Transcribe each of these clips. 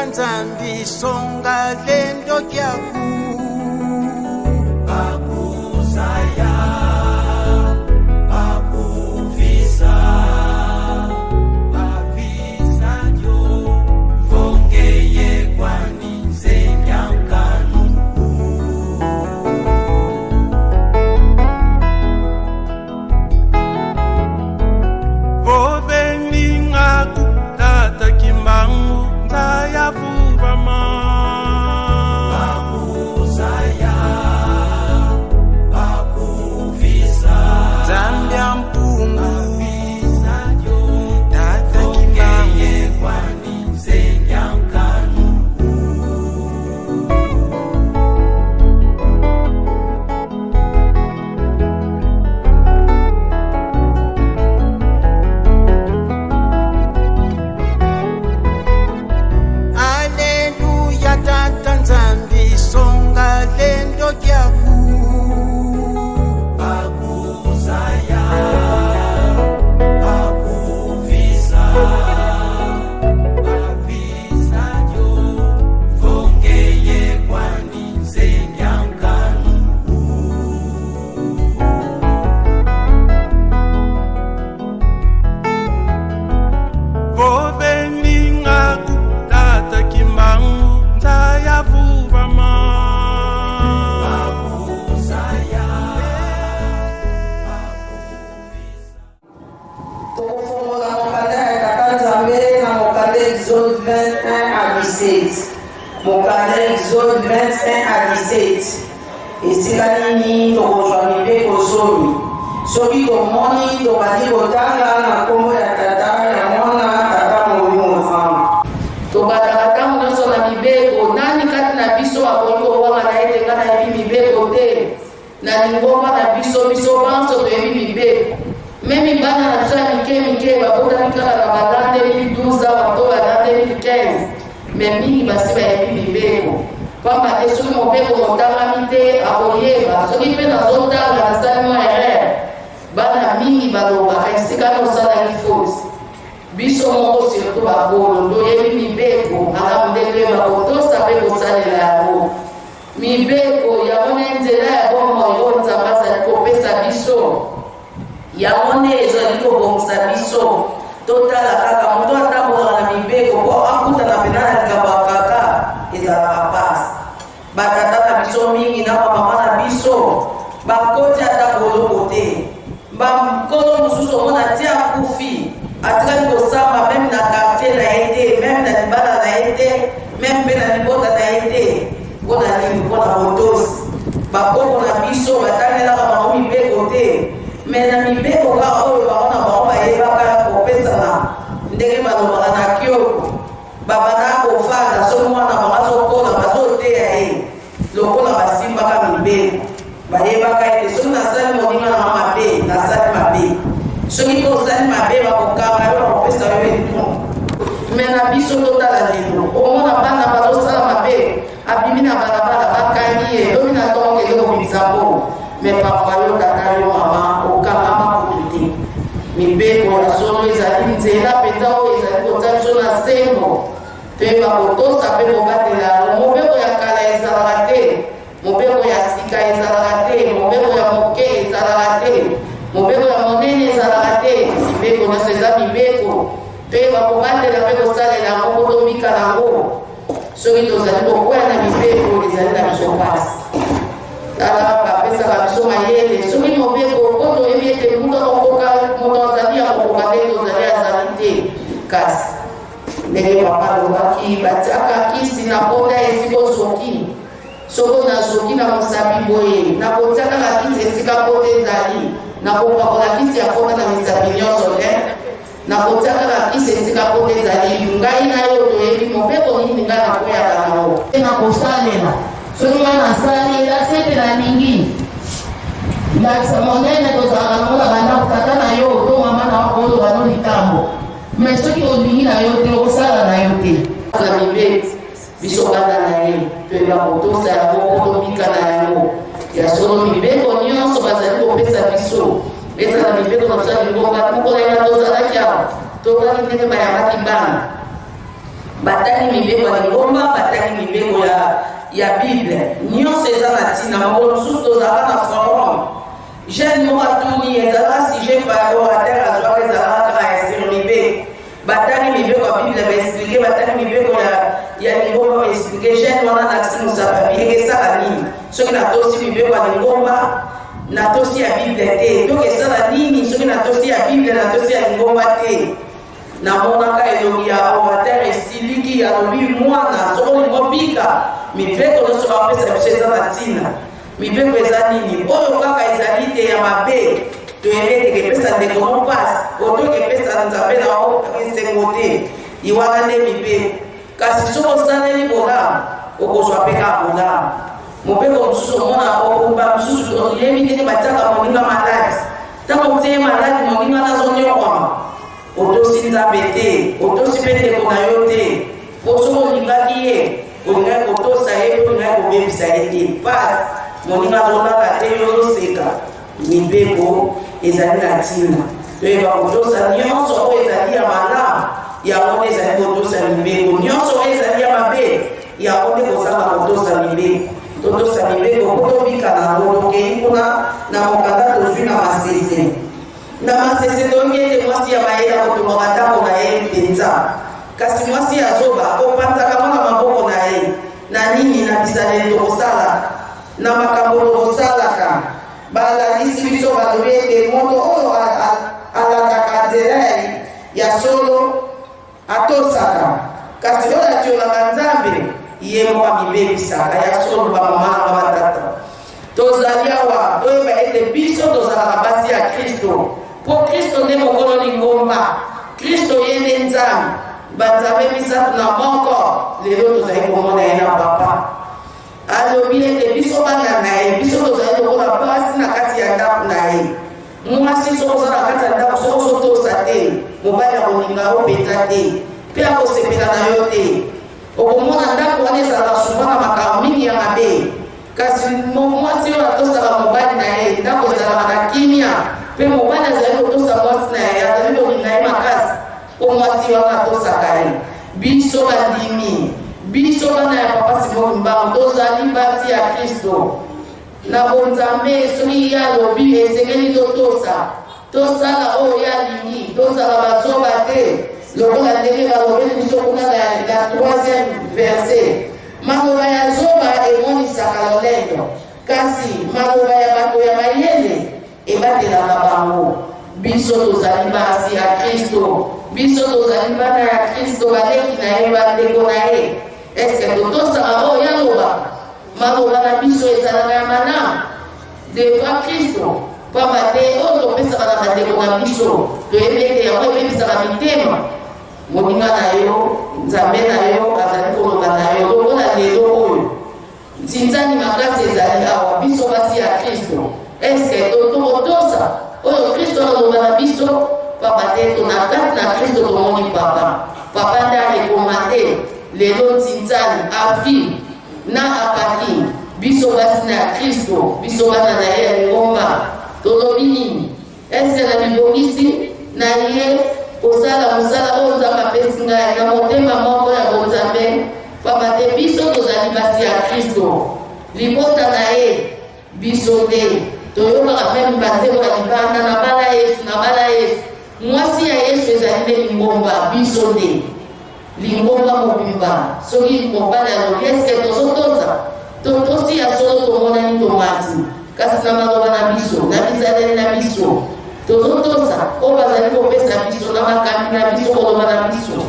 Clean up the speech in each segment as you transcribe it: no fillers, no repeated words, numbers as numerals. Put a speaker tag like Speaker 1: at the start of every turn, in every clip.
Speaker 1: Tata Nzambi songa lendo kyaku
Speaker 2: Bakuzaya, bakuvisa, bavisa yo, vongeye kwani nzenyankanu.
Speaker 3: Voveningaku tata kimbangu ndaya vuvama.
Speaker 2: Bakuzaya, bakuvisa,
Speaker 1: Zambia mpungu
Speaker 2: bavisa yo,
Speaker 1: Tata
Speaker 2: vongeye
Speaker 1: kimbangu
Speaker 2: kwani nzenyankanu.
Speaker 1: Aleluya Tata Nzambi songa lendo kyaku
Speaker 2: Bakuzaya, bakuvisa, bavisa yo, vongeye kwani nzenyankanu.
Speaker 3: Voveningaku tata kimbangu ndaya vuvama.
Speaker 2: Bakuzaya, bakuvisa.
Speaker 4: Tokofongola mokanda ya Tata Nzambe na mokanda Exode 21 à 17. Mokanda Exode 21 à 17. Esika nini tokozwa mibeko zomi? Soki tomoni, tobandi kotanga na nkombo ya Tata, ya Mwana, Tata Molimo Santu.
Speaker 5: Tobandaka ntango nyonso na mibeko. Nani kati na biso akoki kowangana ete ngai nayebi mibeko te? Na lingomba na biso, biso banso toyebi mibeko. Meme bana na biso ya mike mike babotami kaka na ba l'an 2012 awa to ba l'an 2015, mais mingi basi bayebi mibeko. Pamba te soki mobeko motangami te, akoyeba. Soki mpe nazotanga, nasali mwa erreur, bana mingi balobaka esika nosalaki faute. Biso moko, surtout bakolo, toyebi mibeko malamu nde toyeba kotosa mpe kosalela yango. Mibeko yango nde nzela ya bomoi oyo Nzambe azali kopesa biso.
Speaker 4: Yango nde ezali kobongisa biso. Totala kaka moto atambolaka na mibeko mpo akutana mpena na likambo ya kaka, ezalaka mpasi. Batata na biso mingi na bamama na biso bakoti ata boloko te. Bankolo mosusu omona ti akufi, atikali kosamba meme na quartier na ye te, meme na libala na ye te, meme mpe na libota na ye te. Mpo na nini? Mpo na botosi. Bakoko na biso batangelaka bango mibeko te, mais na mibeko kaka oyo bango na bango bayebaka kopesana, ndenge balobaka na kioko, babandaka kofanda. Soki mwana bango azokola, bazoteya ye lokola basimbaka mibeko, bayebaka ete soki nasali moninga na mabe, nasali mabe. Soki mpe osali mabe, bakokanga yo, bakopesa yo etumbu.
Speaker 5: Mais na biso, totala lelo, omona bana bazosala mabe, abimi na balabala, bakangi ye, lobi na ntongo kende kobimisa mbongo. Mais parfois yo tata, yo mama, okangama kutu te. Mibeko ya solo ezali nzela mpenza oyo ezali kotia biso na sembo. Toyeba kotosa mpe kobatela yango. Mobeko ya kala ezalaka te, mobeko ya sika ezalaka te, mobeko ya moke ezalaka te, mobeko ya monene ezalaka te. Mibeko nyonso eza mibeko. Toyeba kobatela mpe kosalela yango mpo tobika nango. Soki tozali kokwea na mibeko, ezali na biso mpasi. Tala, bapesaka biso mayele soki mobeko, mpo toyebi ete moto akokoka, moto azali ya kokoka te, tozali azali te. Kasi ndenge papa alobaki, batiaka kisi na ponda esika ozoki. Soko nazoki na mosapi boye, nakotia kaka kisi esika pota ezali. Nakopakola kisi ya pota na misapi nyonso te, nakotia kaka kisi esika pota ezali. Ngai na yo toyebi mobeko nini ngai nakweyaka nango nakosalela. Soki ngai nasali, elakisi ete nalingi ndakisa monene. Tozalaka nango na bandako, tata na yo to mama na yo akoloba no likambo, mais soki olingi na yo te, okosala na yo te. Na mibeti biso bana na ye, toyeba kotosa yango mpo tobika na yango. Ya solo, mibeko nyonso bazali kopesa biso, ezala mibeko na biso ya lingomba. Mokolo ya tozalaki awa, tokaki ndenge bayambaki bana.
Speaker 4: Batangi mibeko ya lingomba, batangi mibeko ya, ya Bible, nyonso eza na ntina. Mokolo mosusu tozalaka na forum, jeune moko atuni, ezalaka sujet par orateur azwaka, ezalaka kaka ya sur mibeko. Batangi mibeko ya Bible, baexplike, batangi mibeko ya, ya lingomba, baexplike. Jeune wana alakisi mosapa, bilenge esala nini soki natosi mibeko ya lingomba, natosi ya Bible te? Toki esala nini soki natosi ya Bible, natosi ya lingomba te? Namonaka elongi ya orateur esiliki, alobi, mwana, soki olingi obika, mibeko nyonso bapesa biso eza na ntina. Mibeko eza nini? Oyo kaka ezali te ya mabe, toyebi ete kepesa ndeko no mpasi, oto kepesa Nzambe na yo esengo te, iwana nde mibeko. Kasi soki osaleli bolamu, okozwa mpe kaka bolamu. Mobeko mosusu omona okumba mosusu, oyebi ndenge batiaka moninga maladi. Ntango otie ye maladi, moninga wana azonyokwama, otosi Nzambe te, otosi mpe ndeko na yo te. Mpo soki olingaki ye, olingaki kotosa ye mpe olingaki kobebisa ye te. Pasi, moninga azolala te, yo ozoseka. Mibeko ezali na ntina. Toyeba kotosa nyonso oyo ezali ya malamu, yango nde ezali kotosa mibeko. Nyonso oyo ezali ya mabe, yango nde kozanga kotosa mibeko. Totosa mibeko mpo tobika na yango. Tokei kuna na mokanda tozwi na Masese. Na Masese toyoki ete mwasi ya mayele akotongaka ndako na ye mpenza, kasi mwasi ya zoba akopanzaka ngo na maboko na ye. Na nini? Na bizaleli tokosalaka, na makambo tokosalaka. Balakisi biso, balobi ete moto oyo alandaka nzela ya solo atosaka, kasi oyo atiolaka Nzambe, ye moko amibebisaka. Ya solo, bamama na nga, batata, tozali awa, toyeba ete biso tozalaka basi ya Kristo, mpo Kristo nde mokolo lingomba. Kristo ye nde Nzambe, banzambe misato na moko. Lelo tozali komona ye na papa alobi ete biso bana na ye, biso tozali lokola basi na kati ya ndako na ye. Mwasi, soki oza na kati ya ndako, soki ozotosa te, mobali akolinga yo mpenza te mpe akosepela na yo te. Okomona ndako wana ezalaka souvent na makambo mingi ya mabe. Kasi mwasi oyo atosaka mobali na ye, ndako ezalaka na kimia, mpe mobali azali kotosa mwasi na ye, azali kolinga ye makasi mpo mwasi wana atosaka ye. Biso bandimi, biso bana ya Papa Simon Kimbangu, tozali basi ya Kristo na bonzambe. Soki ye alobi, esengeli totosa, tosala oyo ye alingi, tozala bazoba te, lokola ndenge balobeli biso kuna na troisième verset. Maloba ya zoba emonisaka lolendo, kasi maloba ya bato ya mayele ebatelaka bango. Biso tozali basi ya Kristo, biso tozali bana ya Kristo, baleki na ye, bandeko na ye. Eske totosaka oyo alobaka? Maloba na biso ezalaka ya malamu devant Kristo, pamba te oyo topesaka na bandeko na biso, toyebi ete yango ebebisaka mitema. Moninga na yo, Nzambe na yo azali koloba na yo lokola lelo oyo ntinzani makasi ezali awa. Biso basi ya Kristo, eske tokotosa oyo Kristo aloba na biso? Pamba te to na kati na Kristo tomoni papa, papa nde arekomande lelo ntinzani afi na apaki. Biso basi na Kristo, biso bana na ye ya lingomba, tolobi nini? Eske na mibongisi na ye kosala mosala oyo Nzambe apesi ngai na motema moko ya bonzambe? Pamba te biso tozali basi ya Kristo, libota na ye. Biso nde toyokaka meme banzembo ya libanda, na bala Yesu, na bala Yesu. Mwasi ya Yesu ezali nde lingomba, biso nde lingomba mobimba. Soki mobali alobi, eske tozotosa? Totosi ya solo, tomonani tomati, kasi na maloba na biso, na bizaleli na biso, tozotosa oyo bazali kopesa biso na makambi na biso, koloba na biso,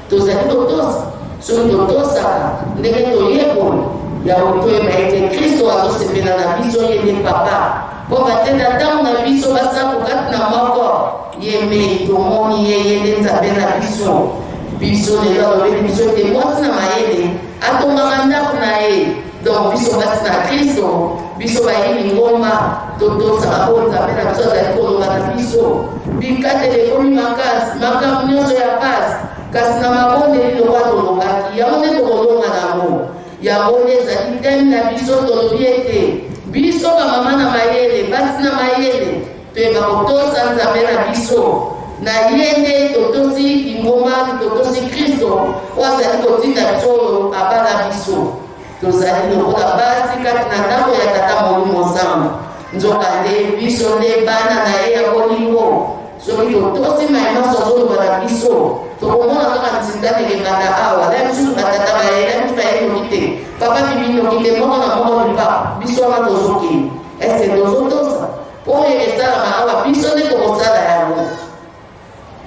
Speaker 4: tozali kotosa? Soki totosaka ndenge toyekola yango, toyeba ete Kristo azosepela na biso, ye nde papa, mpo bate na ntango na biso basango kati na moko ye mei, tomoni ye, ye nde Nzambe na biso. Biso lelo alobeli biso ete mwasi na mayele atongaka ndako na ye. Donc biso basi na Kristo, biso bayi lingomba, totosaka oyo Nzambe na biso azali koloba na biso. Bikateli ekomi makasi, makambo nyonso ya pasi, kasi na mabondeli lokola tolobaki, yango nde tokolonga nango. Yango nde ezali teme na biso. Tolobi ete biso bamama na mayele, basi na mayele, toyeba kotosa Nzambe na biso.
Speaker 5: Na ye nde totosi lingomba, totosi Kristo oyo azali kotinda biso, oyo abala biso. Tozali lokola basi kati na ndako ya Tata Molimo Santu, nzokande biso nde bana na ye ya bolingo. Soki totosi maye manso azoloba na biso, tokomona kaka nzinzani ekebanda awa na misusu batata baye na biso baye noki te, papa bimi noki te, moko na moko lipa biso wana tozokende. Eske tozotosa? Mpo oyo esalama awa, biso nde tokosala yango.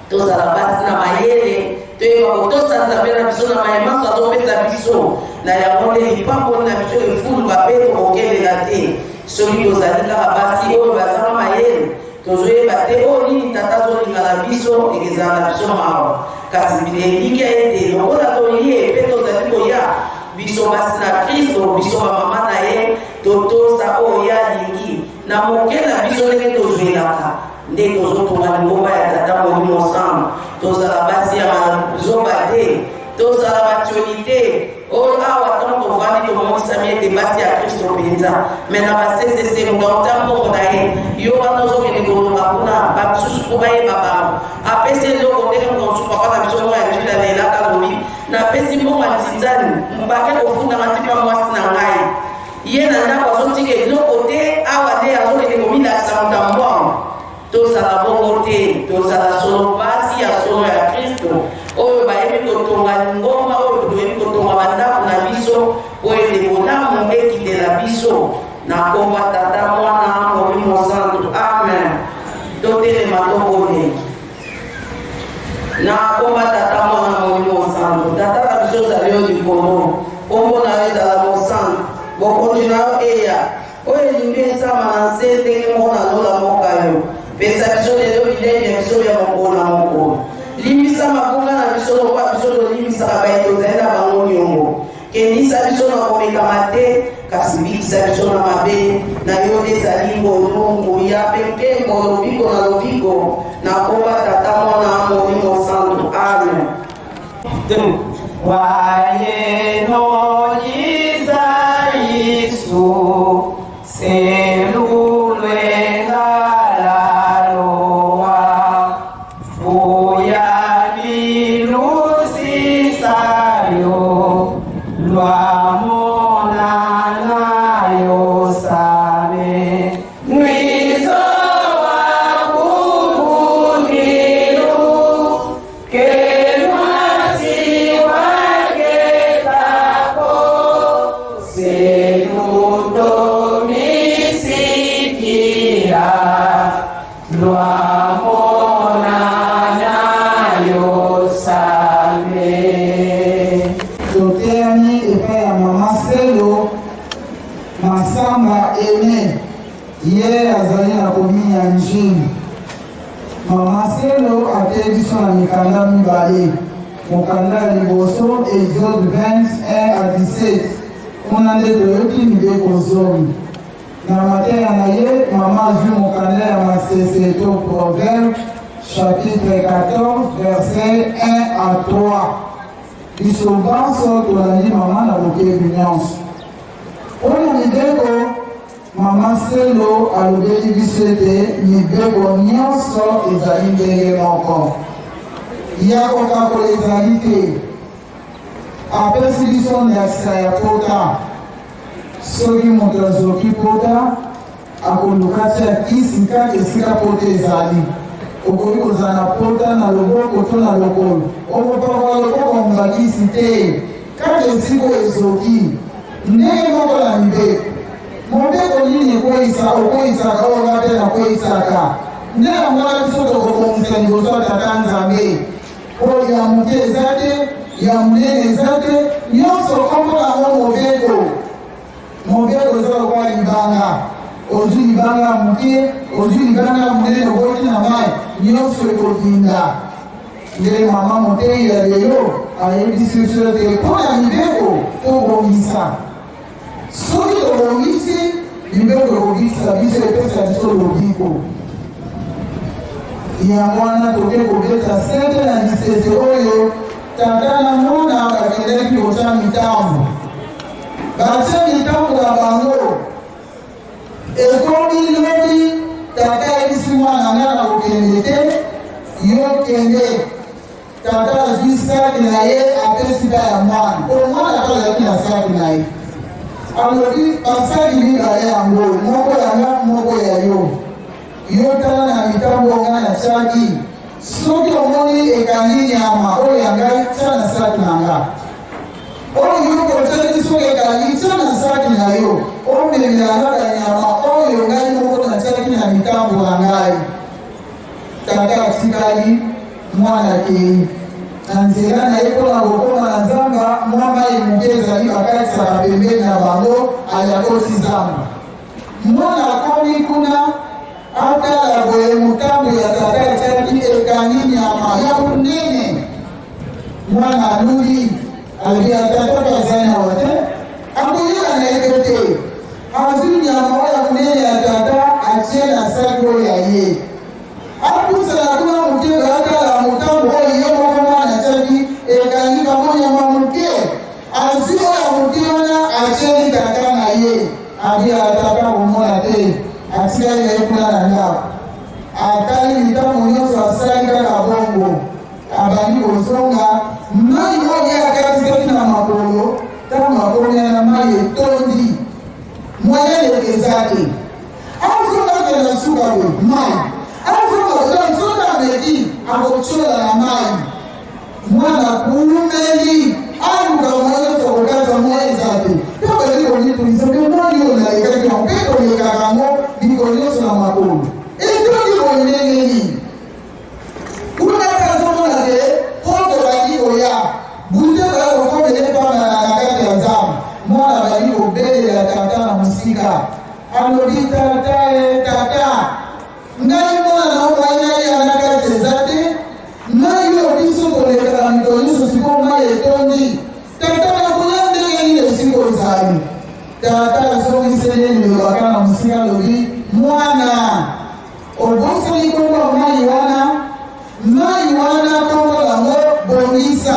Speaker 5: Tozala basi na mayele, toyeba kotosa Nzambe na biso na maye manso azopesa biso. Na yango nde lipamboli na biso efuluka mpe tokokelela te. Soki tozali kaka basi oyo bazanga mayele, tozoyeba te oyo nini Tata azolinga na biso, ekezala na biso mawa. Kasi elikya ete lokola toye mpe tozali koya, biso basi na Kristo, biso bamama na ye, totosa oyo ye alingi na moke na biso ndenge tozwelaka nde tozotonga lingomba ya Tata Molimo Santu. Tozala basi ya mazoba te, tozala batioli te. Oyo awa ntango tovandi tomonisami ete basi ya Kristo mpenza, me na ba-CCC moto auta mbongo na ye, yo wana ozokende koloba kuna bamisusu mpo bayeba bango, apesi eloko ndenge moto mosusu papa na biso moko ya Njila alelaka, alobi napesi mbongo ya nzinzani bake kofundanga ntipa mwasi na ngai ye na ndako azotika eloko te, awa nde azokende komilakisa moto ya mbongo. Tozala bongo te, tozala solo basi ya solo ya Kristo oyo bayebi kotonga lingomba, oyo toyebi kotonga bandako na biso, po ete bolamu ekitela biso. Na nkombo ya Tata, Mwana, Molimo Santu, amen. Totelema tobondela. Na nkombo ya Tata, Mwana, Molimo Santu. Tata na biso ozali yo likolo, nkombo na yo ezala mosantu, bokonzi na yo eya, oyo elingi esalama na nse ndenge moko na lola mboka yo. Pesa biso lelo bilei bya biso bya mokolo na mokolo. Limbisa mabunga na biso lokola biso tolimbisaka baye tozali na bango niongo. Kendisa biso na komekama te, kasi bikisa biso na mabe. Na yo nde ezali ngolu, nguya mpe nkembo, lobiko na lobiko, na nkombo ya Tata, Mwana, Molimo Santu. Amen.
Speaker 6: Toteyami epai ya mama Selo Masamba Aime, ye azali na komini ya Njili. Mama Selo ateyi biso na mikanda mibale. Mokanda ya liboso, Exode 20, 1 à 17, kuna nde toyoki mibeko zomi. Na mateya na ye, mama azwi mokanda ya Masese to Proverbe, chapitre 14, verset 1 à 3. Biso banso tolandi mama na bokebi nyonso. Mpo na mibeko, mama Selo alobeli biso ete mibeko nyonso ezali ndenge moko, ya kokakola ezali te. Apesi biso ndakisa ya pota. Soki moto azoki pota, akoluka atia kisi kaka esika pota ezali. Okoki kozala na pota na loboko to na lokolo, okopakola loboko mobimba kisi te, kaka esika oyo ezoki. Ndenge moko na mibeko. Mobeko nini ekweisa okweisaka oyo ngai mpe nakweisaka? Nde yango wana biso tokobongisa liboso ya Tata Nzambe. Oyo ya moke eza te, ya monene eza te, nyonso nkombo na yango mobeko. Mobeko eza lokola libanga. Ozwi libanga ya moke, ozwi libanga ya monene, obwaki na mai, nyonso ekodinda. Nde mama moteyi ya lelo ayebisi biso ete mpo na mibeko tobongisa. Soki tobongisi, mibeko ekobikisa biso, epesa biso lobiko. Yango wana toke kobeta sete na lisese oyo tata na mwana bakendaki kotya mitambo. Batye mitambo na bango, ekomi lobi, tata ayebisi mwana, ngai nakokende te. Yo kende. Tata azwi saki na ye apesi ba ya mwana, mpo mwana ata azalaki na saki na ye. Alobi, Basaki mibale yango, moko ya nga, moko ya yo. Yo tala na mitambo nga natiaki, soki omoni ekangi nyama oyo ya ngai, tia na saki na nga. Oyo yo otiaki soki ekangi, tia na saki na yo, omemela nga banyama oyo ngai moko natiaki na mitambo na ngai. Tata atikali, mwana akei. Na nzela na ye mpo na kokoma na zamba, mwa mai moke ezali bakatisaka pembeni na bango, ayakoti zamba. Mwana akomi kuna, atala boye motambo ya tata etiaki ekangi nyama ya monene. Mwana aluli, alobi ya tata mpe azali awa te, akoyeba na ye mpe te. Azwi nyama oyo ya monene ya tata, atie na saki oyo ya ye. Apusana kuna moke boye, atala motambo oyo ye moko mwana atiaki ekangi bango nyama moke. Azwi oyo ya moke wana, atieli tata na ye. Abi ya tata komona te, atikali na ye kuna na ndako. Atali mitambo nyonso, asali kaka bongo. Abandi kozonga, mai oyo ye akatisaki na makolo, ntango akomi na mai etondi, moyen eleka eza te. Azonga akende na suka boye mai, azonga boye soki ameki akotiola na mai. Mwana akulumeli, aluka moyen nyonso akokata, moyen eza te. Mpe abandi komitungisa, mpe moi oyo nalekaki yango mpe kolekaka yango mikolo nyonso na makolo etondi boye ndenge nini? Kuna pe azomona ke poto ebandi koya, butu ekoya kokomela ye pamba na kati ya zamba. Mwana abandi kobelela tata na mosika, alobi, Tata e, tata, ngai mwana na yo moyen naya na kati eza te, mai oyo biso tolekaka mikolo nyonso sikoyo mai etondi, tata nakoya ndenge nini esika ozali? Tata azongiseli ye liloba kaka na mosika, alobi, Mwana, Obosani kombo ya mayi wana? Mayi wana kombo nango bongisa.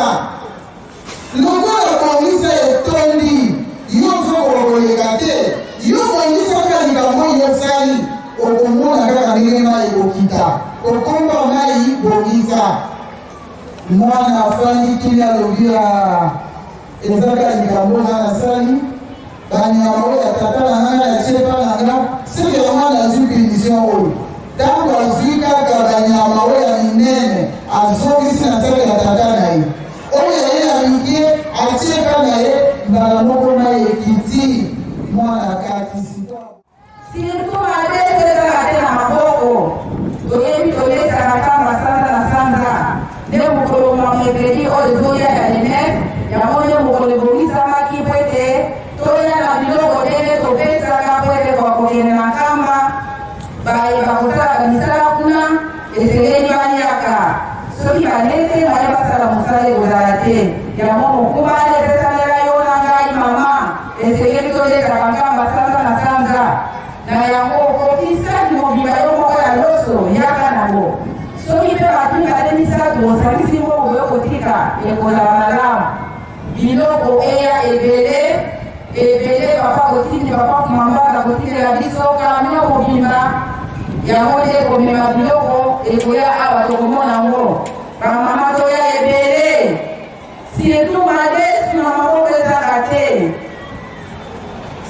Speaker 6: Lokola bongisa etondi, yo ozokoka koleka te. Yo bongisa kaka likambo oyo osali, okomona kaka ndenge mayi ekokita. Okomba mayi bongisa. Mwana afandi kimia alobi, ah, eza kaka likambo nga nasali. Banyama oyo ya tata na ngai natie epa na nga, seke yango wana azwi punition oyo. Ntango azwi kaka banyama oyo ya minene, azongisi na sake ya tata na ye. Oyo ya ye ya mike atie epa na ye, mbala moko mai ekiti, mwana akatisi.
Speaker 7: Surtout mabe ezalaka te na maboko. Toyebi tolesaka kamba sanza na sanza. Nde mokolo mwa mercredi oyo ezoya ya le 9, yango nde mokolo ebongisamaki mpo ete toya na biloko ndenge topesaka mpo ete kokende na nkamba baye bakosalaka misala kuna esengeli baliaka. Soki balie te moye basala mosala ekozala te. Yango mokumba wana epesamela yo na ngai mama. Esengeli tolekaka nkamba sanza na sanza. Na yango okoki saki mobimba yo moko ya loso, yaka nango. Soki mpe bato mibale misato osangisi mbongo yo kotika, ekozala malamu. Biloko eya ebele ebele, papa kotindi papa Kumambaka kotindela biso camion mobimba, yango nde ekomema biloko ekoya awa, tokomona yango. Bamama toya ebele. Surtout madesu na maboko ezanga te,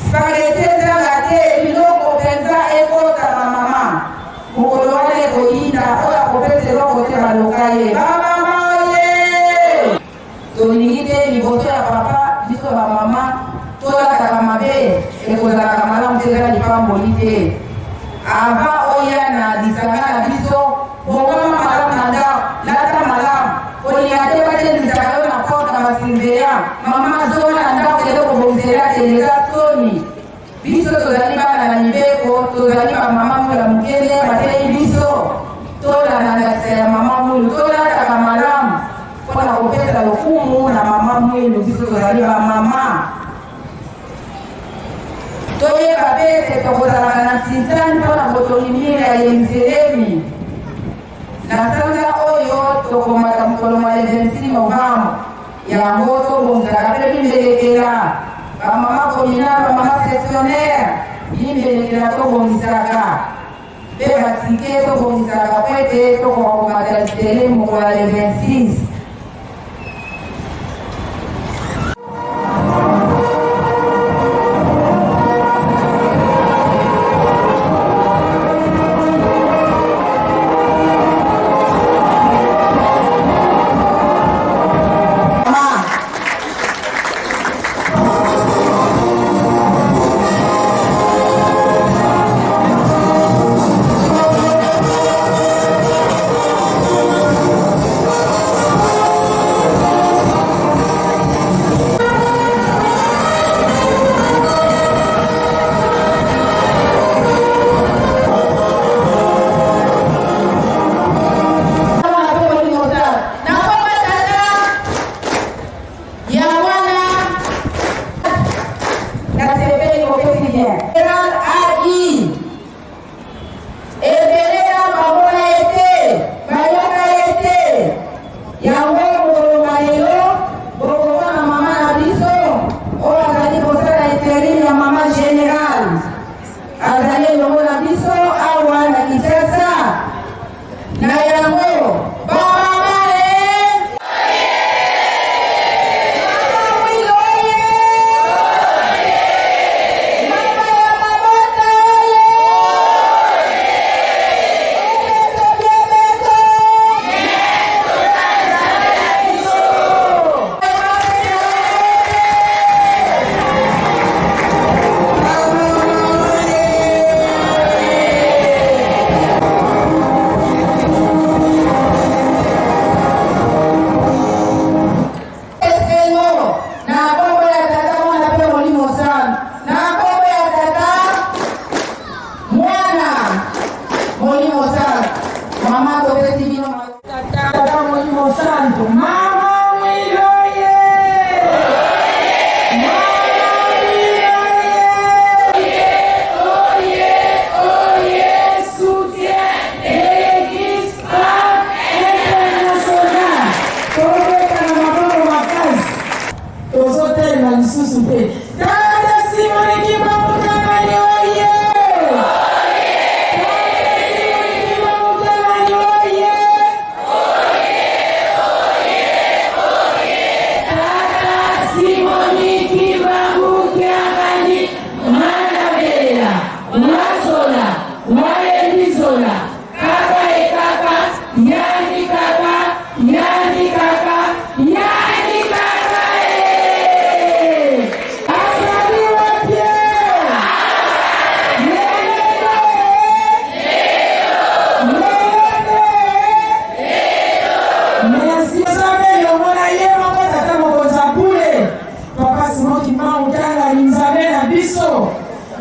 Speaker 7: spaghetti ezanga te, biloko penza ekota ba mama. Mokolo wana ekoyinda, oyo akopesa eloko te baloka ye. Ba mama oye! Tolingi te liboso ya papa biso ba mama tolataka mabe, ekozalaka malamu te, eza lipamboli te. Avant oya na lisanga na biso, Bongama malamu na ndako, lata malamu. Kolinga te batelemisaka yo na porte na ba surveillant. Mama zonga na ndako kende kobongisa elateli, eza soni. Biso tozali bana na mibeko, tozali ba mama mula moke nde bateyi biso. Tolanda ndakisa ya mama Mwilu, tolataka malamu mpo na kopesa lokumu na mama Mwilu. Biso tozali ba mama. Toyeba mpe ete tokozalaka na nsinsani mpo na botongi mire ya Yelusalemi. Na sanza oyo tokomata mokolo mwa le 26 novembre, yango tobongisaka mpe bimbelekela bamama communal, bamama sectionnaire, bimbelekela tobongisaka. Mpe batike tobongisaka mpo ete tokoka komata litele mokolo ya le 26. Yango wana nasepeli kopesi bien. General AI ebele na bamona ye te, bayoka ye te. Yango mokolo mwa lelo bokomona mama na biso oyo azali kosala interim ya mama general azali elongo na biso awa na Kinshasa. Na yango bamama e mama Mwilo oye mama ya mabota oye obeto biebeto Esengo na kombo ya Tata, Mwana mpe Molimo Santu. Na kombo ya Tata, Mwana, Molimo Santu. Mama topesi bino Tata, Molimo Santu. Mama Mwiloye! Mama Mwiloye!
Speaker 8: Oye, oye, soutien de l'église Pape international.
Speaker 6: Tobeta na maboko makasi. Tozotelema lisusu te. Tata Simoni Kimbangu Kiangani oye! Tata Simoni Kimbangu Kiangani oye!
Speaker 8: Tata Simoni Kimbangu Kiangani mana belela wazola walendizola kaka e kaka yani kaka yani kaka yani kaka e
Speaker 6: Azali wapi? Lelo e? Lelo e? Merci. Nzambe elongo na ye moko tata mokonzi ya bule papa Simon Kimbangu Kiangani Nzambe na biso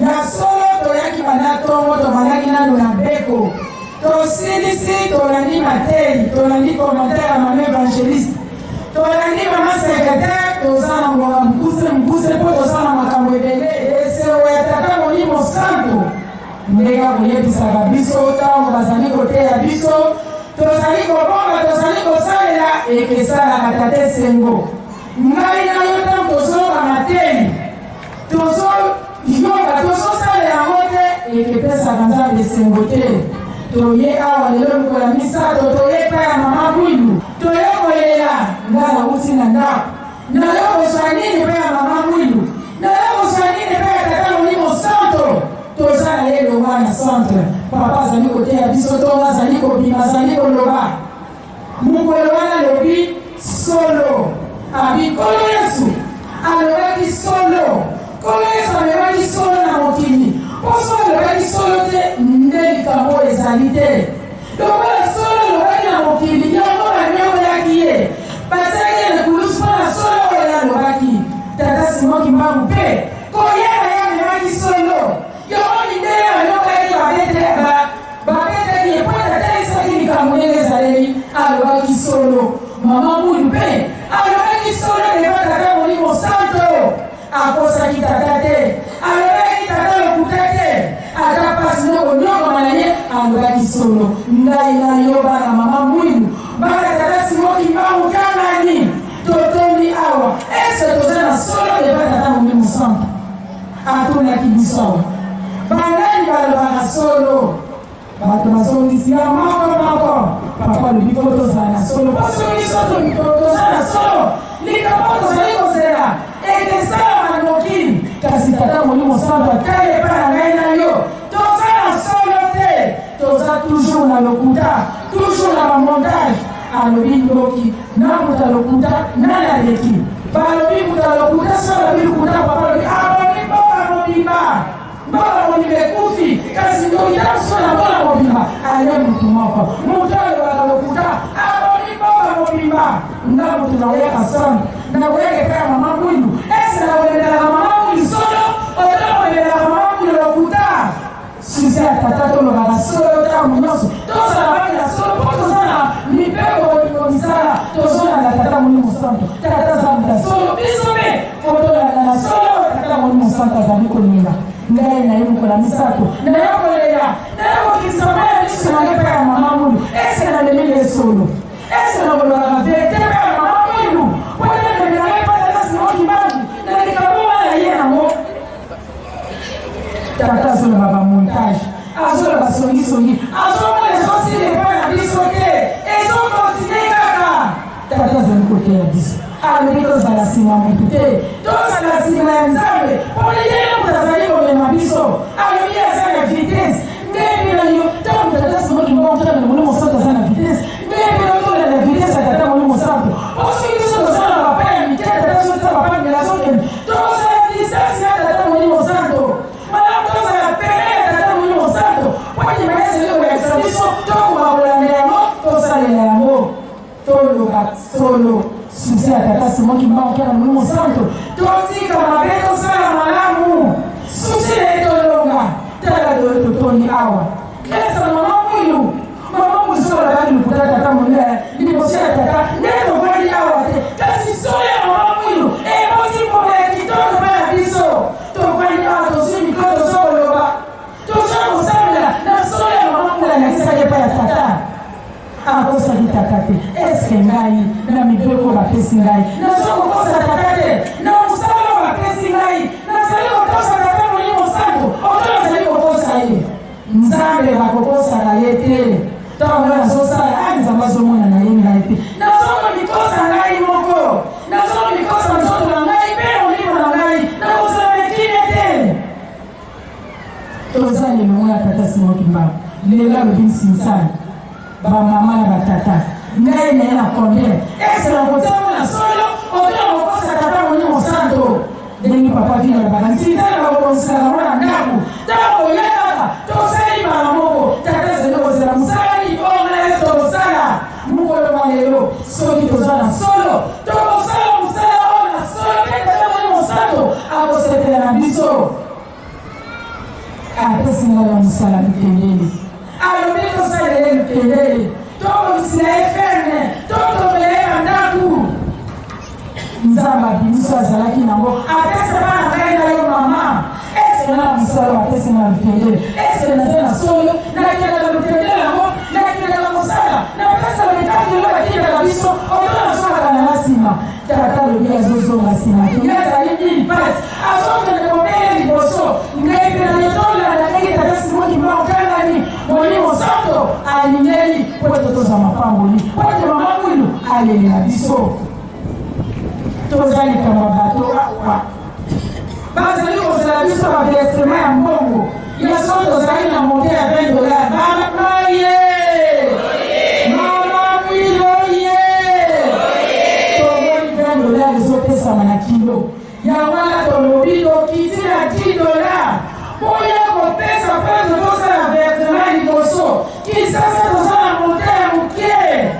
Speaker 6: ya solo. Toyaki banda ntongo, tobandaki nano na beko, tosilisi, tolandi mateli, tolandi commentaire ya mama évangéliste, tolandi mama secrétaire. Toza na ngonga mokuse mokuse mpo toza na makambo ebele. Esengo ya tata Molimo Santo ndenge akoyebisaka biso ntango bazali koteya biso, tozali kobonga, tozali kosalela, ekesalaka tata esengo. Ngai na yo, ntango tozoyoka mateli, tozoyoka, tozosalela yango te, ekepesaka Nzambe esengo te. Toye awa lelo mokolo ya misato, toye epai ya mama Mwilu, toye kolela. Nga nauti na ndako, nayo kozwa nini epai ya mama Mwilu? Nayo kozwa nini epai ya tata Molimo Santo? Toza na ye elongo na centre. Papa azali koteya biso ntongo, azali kobima, azali koloba. Mokolo wana alobi solo, abi Nkolo Yesu alobaki solo. Nkolo Yesu amemaki solo na mokili, mpo so alobaki solo te nde likambo oyo ezali te. Lokola solo alobaki na mokili, yango banyokolaki ye, batiaki ye na ekulusu mpo na solo oyo alobaki. Tata Simon Kimbangu mpe koyeba ye amemaki solo, yango mindele banyokolaki, babetaki ye mpo atalisaki likambo ndenge ezaleli, alobaki solo. Mama Mwilu mpe alobaki solo devant tata Molimo Santo. Akosaki tata te, alobaki tata lokuta te, ata mpasi no konyokama na ye, alobaki solo. Ngai na yo, bana mama Mwilu, bana tata Simon Kimbangu Kiangani, totondi awa, ese toza na solo devant tata Molimo Santo? Atunaki biso awa, banani balobaka solo?
Speaker 8: Bato bazongisi ya moko moko. Papa alobi fo tozala na solo, mpo soki biso toza na solo, likambo tozali kozela ekesalama noki. Kasi Tata Molimo Santu atali epai na ngai na yo, toza na solo te, toza toujours na lokuta, toujours na bamontage. Alobi ndoki na moto ya lokuta nani aleki? Balobi moto ya lokuta, so alobi lokuta, papa alobi abomi mboka mobimba. Mboka mobimba ekufi, kasi ndoki ta mosusu na mboka mobimba ale motu moko. Moto alobaka lokuta abomi mboka mobimba. Nga moto nakoyaka soni, nakoyaka epai ya mama Mwindu. Ese nakomemelaka mama Mwindu solo, oto nakomemelaka mama Mwindu lokuta? Susi ya tata, tolobaka solo ntango nyonso, tozala bana ya solo, mpo toza na mibeko bolingo misala. Tozolanda Tata Molimo Santo. Tata aza moto ya solo, biso mpe fo tolanda na solo. Tata Molimo Santo azali kolinga ngai na ye. Mokolo ya misato naye kolela, naye kokitisa mai ya miso na ngai epai ya mama Mwindu. Ese namemi ye solo? Ese nakolobaka verite epai ya mama Mwindu po namemela ngai epai Tata Simon Kimbangu na likambo wana ye yango? Tata azoloba bamontage, azoloba songisongi, azomona ezosila epai na biso te, ezokontinue kaka. Tata azali koteya biso, alobi tozala nsima motu te, tozala nsima ya Nzambe, mpo ye moto azali komema biso. Alobi aza na vitesse ndenge na yo. Ntango Tata Simon Kimbangu na Molimo Santo aza na vitesse ndenge na tolanda vitesse ya Tata Molimo Santo. Po soki biso tozala na bapa ya mike, Tata azotisa bapa mbela, azokende, tokozala distance na Tata Molimo Santo. Malamu tozala pene ya Tata Molimo Santo, po ete mayele ezali kolakisa biso, tokoka kolanda yango, tosalela yango, toloba solo. Susi ya Tata Simon Kimbangu na Molimo Santo, totika mabe, tosala malamu. Susi na ye, tolonga. Tala doyo totondi awa, esa mama Mwilu, mama Mwisu alobaki lokuta tata monene liboso ya tata nde tovandi awa te, kasi solo ya mama Mwilu eboti mbuma ya kitoko mpe na biso tovandi awa, tozwi mikro, toza koloba, toza kosambela na solo ya mama Mwilu alakisaki epai ya tata. Akosaki tata te. Eske ngai na mibeko bapesi ngai naza kokosa tata te? Na mosala oyo bapesi ngai nazali kotosa Tata Molimo Santo, oto nazali kokosa ye? Nzambe bakokosaka ye te. Ntango ngai nazosala a Nzambe azomona na ye ngai te. Nazokomikosa ngai moko, nazokomikosa nzoto na ngai mpe molimo na ngai, nakozala na kimia te. Toza elongo ya Tata Simon Kimbangu. Lelo alobi nsinsani, bamama na batata, ngai na ye na combien? Ese na kotiango na solo, oto na kokosa Tata Molimo Santo? Ndenge papa Vino alobaka, nsinsani bakobongisaka yango na ndako. Ntango oya kaka, tosali mbala moko. Tata ezali kozela mosala nini oyo ngai na ye tokosala mokolo mwa lelo? Soki toza na solo, tokosala mosala oyo na solo, mpe Tata Molimo Santo akosepela na biso. Apesi ngai na mosala lutendele, alobi tosalela ye lutendele, tobongisela ye ferme, totongela ye bandako. Nzambe abimiso azalaki nango, apesa bana ngai na yo mama. Eske na mosala bapesi nga lutendele, eske naza na solo? Nakendaka lutendele yango, nakendaka mosala, napesaka mikakelo batindaka biso, oto nazongaka nanga nsima? Tata alobi azozonga nsima te, ye azali mille pasi, azokende kobele liboso. Ngai mpe na tolanda ndenge Tata Simon Kimbangu Kiangani Molimo Santo alingeli, mpo ete tozwa mapamboli, mpo ete mama Mwilu alelela biso. Toza likambo ya bato awa bazali kozela biso baversement ya mbongo ya solo. Tozali na monte ya 20 dollar. Mama ye, mama Mwilu ye, tomoni 20 dollar ezopesama na kilo yango wana. Tolobi tokiti na 10 dollar mpo ya kopesa, mpo ete tosala versement liboso. Kisasa toza na monte ya moke.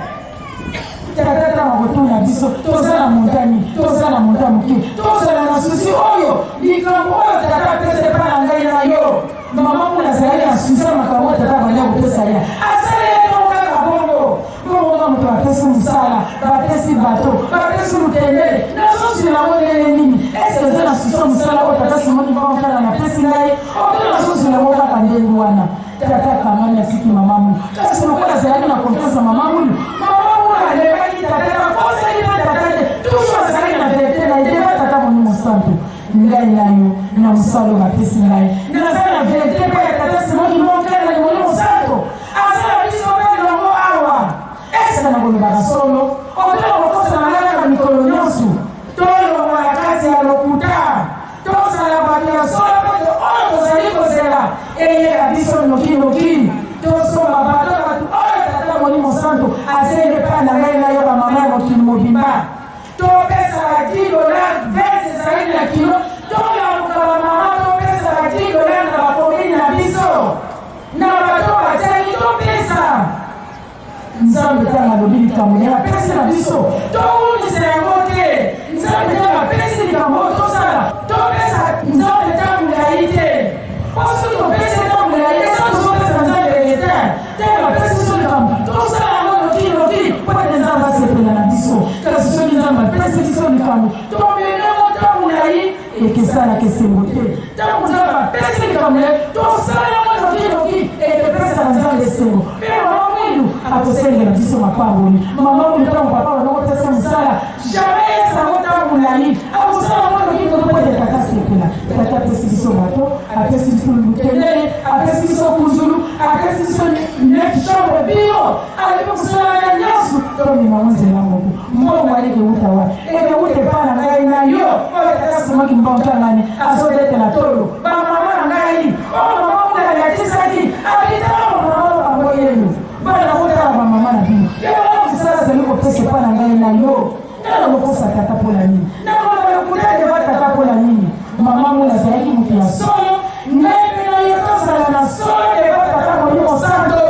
Speaker 8: Tata ntango akotuna biso, toza na montani, toza na monta moke, tozala na souci oyo likambo oyo tata apesa epai na ngai na yo. Mama mona azalaki na souci ya makambo oyo tata abandi kopesa ye, asaleli yango kaka bongo bongo. Nga moto bapesi mosala, bapesi bato, bapesi lutendele, nazozwela yango ndenge nini? Eske eza na souci ya mosala oyo Tata Simon Kimbangu kaka napesi ngai, oto nazozwela yango kaka ndenge wana? Tata akangami, asiki mama Mulu, kasi lokola azalaki na confiance ya mama Mulu, mama Mulu alebaki tata, bakosaki na tata te. Toujours azalaki na verité na ye. Deba tata Molimo Santo. Ngai na yo na mosala oyo bapesi ngai, naza na verite mpo ya Tata Simon Kimbangu na Molimo Santo aza na biso mpe elongo awa. Eske na kolobaka solo otala kokosana ngai kaka mikolo nyonso? Tolongwa na kati ya lokuta, tozala bato ya solo mpo ete oyo tozali kozela eyela biso nokinoki. Tosomba bato bato oyo Tata Molimo Santo azeli epai na ngai na yo, bamama ya mokili mobimba. Topesa ba 10 dollars, 20 ezali na kilo. Tolamuka bamama, topesa ba 10 dollars na bakomini na biso na bato batiaki, topesa Nzambe. Ntango alobi likambo na ye, apesi na biso, towumisa yango te. Nzambe ntango apesi likambo oyo tosala, topesa Nzambe ntango molai te, po soki topesi ntango molai, eza tozopesa Nzambe retard. Ntango apesi biso likambo, tosala yango noki noki po ete Nzambe asepela na biso. Kasi soki Nzambe apesi biso likambo, tomemyango ntango molai, ekesalaka esengo te. Ntango Nzambe apesi likambo na ye, tosala yango noki noki, ekepesaka Nzambe esengo, mpe mama mwindu akosengela biso mapamboli. Mama mwindu, ntango papa banda kopesa mosala, jamais esango ntango molai, akosala yango noki noki po ete tata asepela. Tata apesi biso bato, apesi biso lukendele, apesi biso kunzulu, apesi biso neuf chambre biro, alobi mosala wana nyonso tomema ngo nzela moko. Mbongo wana ekewuta wapi? Ekewuta epai na ngai na yo oyo tata Simon Kimbangu Kiangani azobetela tolo. Bamama na ngai oyo mama kuna alatisaki abitaka bamama oyo bango yelo bana kotala bamama na bino. Yango mosala azali kopesa epai na ngai na yo. Ngai nakokosa tata mpo na nini? Nakoloba lokuta devant tata mpo na nini? Mama Mula azalaki moto ya solo, ngai mpe na yo tozala na solo devant tata Molimo Santo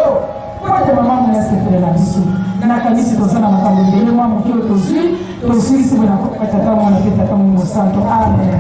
Speaker 8: mpo ete mama Mula asepela na biso. Nakanisi toza na makambo ebele, mwa moke oyo tozwi, tosilisi boye na kombo ya Tata, Mwana mpe Tata Molimo Santo. Amen.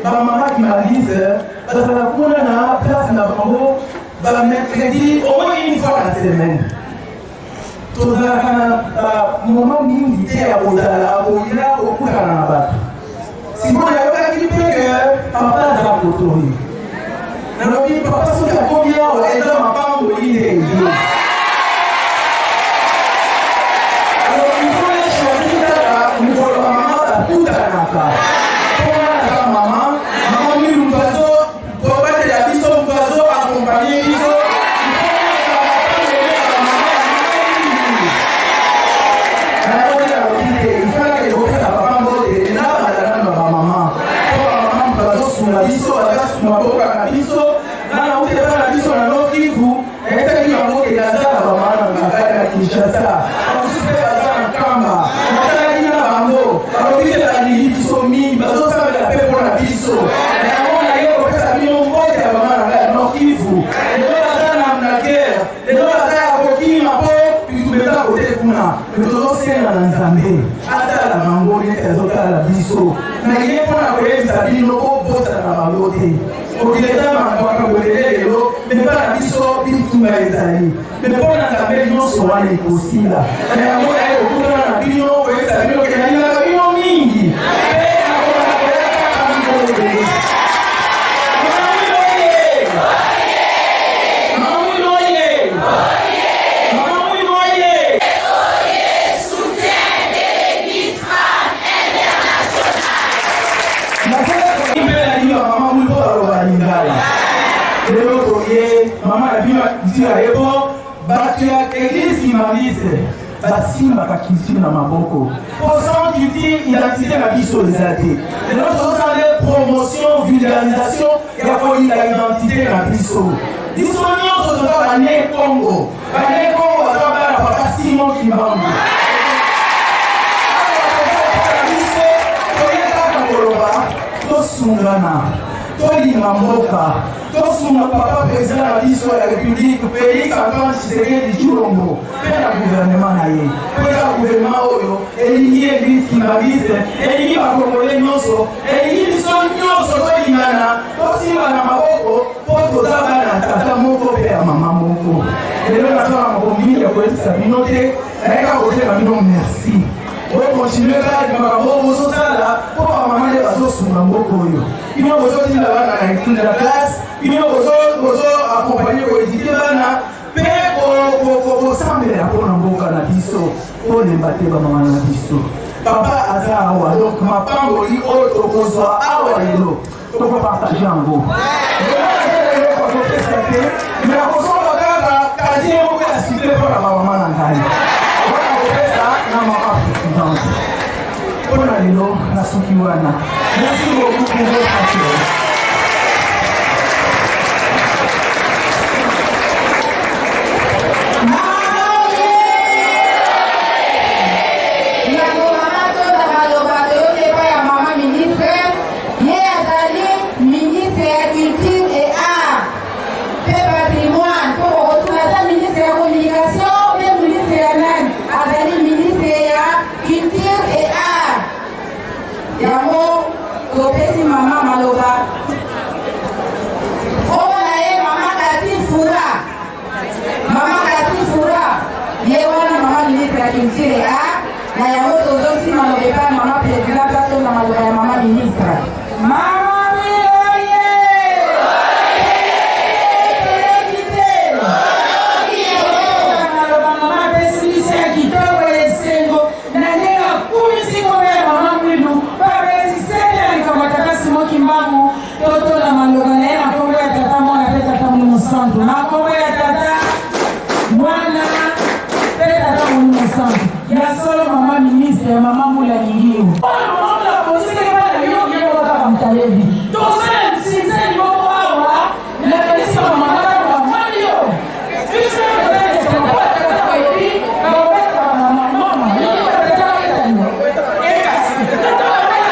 Speaker 6: bamama kimbanguiste bazala kuna na place na bango ba mercredi au moins une fois na semaine. Tozalaka na ba moment mingi te ya kozala koya kokutana na bato. Sikoyo nayokaki mpe ke papa aza kotori. Nalobi papa soki akomi awa eza mapamboli nde eye. Alors il faut na choisir kaka mokolo bamama bakutanaka. Mpo nga naza mama, mama Milu azo kobatela biso, moto azo accompagner biso. Bazosunga biso, bazosunga mboka na biso. Nga nauti epai na biso na Nord Kivu, nayebisaki bango ke naza na bamama na ngai na Kinshasa, bamosusu mpe baza na Nkamba. Natalaki na bango, balobi te balingi biso mingi, bazosambela mpe mpo na biso. Na yango naye kopesa bino mbote ya bamama na ngai ya Nord Kivu. Lelo baza na guerre, lelo baza ya kokima mpo bitumba eza kote kuna. Me tozosenga na Nzambe atala bango neti azotala biso. Na ye mpo na koyebisa bino kobosana bango te. Mokili eza makambo ebele lelo, me mpa na biso bitumba ezali. Me mpo na Nzambe nyonso wana ekosila. Na yango naye kokutana na bino koyebisa bino ke nalingaka bino mingi. Mpe nakobanda koya kaka mikolo ebele. Mama Mwino oye! Mama Mwino oye! Mama Mwino oye! Mama Mwino baloba lingala. Lelo toye mama na bino nzila ye po bato ya eglise kimbanguiste basimbaka culture na maboko po sans culture identité na biso eza te. Lelo tozosala nde promotion vulgarisation ya kolinga identité na biso. Biso nyonso toza bane Congo, bane Congo baza bana papa Simon Kimbangu. Biso toye kaka koloba tosungana, tolinga mboka, tosunga papa président na biso ya république Félix Antoine Tshisekedi Tshilombo mpe na gouvernement na ye, mpo eza gouvernement oyo elingi eglise kimbanguiste, elingi bakongole nyonso, elingi biso nyonso tolingana, tosimbana maboko mpo toza bana tata moko mpe ya mama moko. Lelo naza na makambo mingi ya koyebisa bino te, nayeka kosenga bino merci. Bokontinue kaka makambo oyo bozosala mpo bamama nde bazosunga mboka oyo. Bino bozotinda bana na classe, bino bozo accompagne koéduquer bana mpe kosambela mpo na mboka na biso. Olemba te bamama na biso. Papa aza awa, donc mapamboli oyo tokozwa awa lelo tokopartage yango. Akopesa te, me akozonga kaka casier moko ya sucre mpo na bamama na ngai wana akopesa na mama présidente. Mpo na lelo nasuki wana. Merci beaucoup pour votre accueil.
Speaker 7: Yango mama tonda maloba toyoki epai ya mama ministre. Ye azali ministre ya culture et art mpe patrimoine. Mpo bokotuna aza ministre ya communication mpe ministre ya nani? Azali ministre ya culture et art. Yango topesi mama maloba. Kombo na ye mama Kati Fura. Mama Kati Fura ye wana mama ministre ya culture et art. Na yango tozongisi maloba epai ya mama présidente atonda maloba ya mama ministre. Mama Miloye! Toyoki te.
Speaker 8: Maloba mama apesi biso ya kitoko, esengo na ndenge akumisi kombo ya mama Mwilu babeti sete na likambo ya tata Simon Kimbangu. Totola maloba na ye na kombo ya tata, mwana mpe tata Molimo Santu. Na kombo ya tata, mwana mpe tata Molimo Santu. Ya solo mama ministre ya mama Mula alingi yo. Mpona mama Mula akosilaki bana yo ye moko kaka moto ayebi. Tozosala nsinzeli moko awa nakanisi bamama kaka bamoni yo. Biso tozali esengo mpo batata bayebi bakobeta bamama. Mama, yo batata babeta yo. Ekasi tata babeta.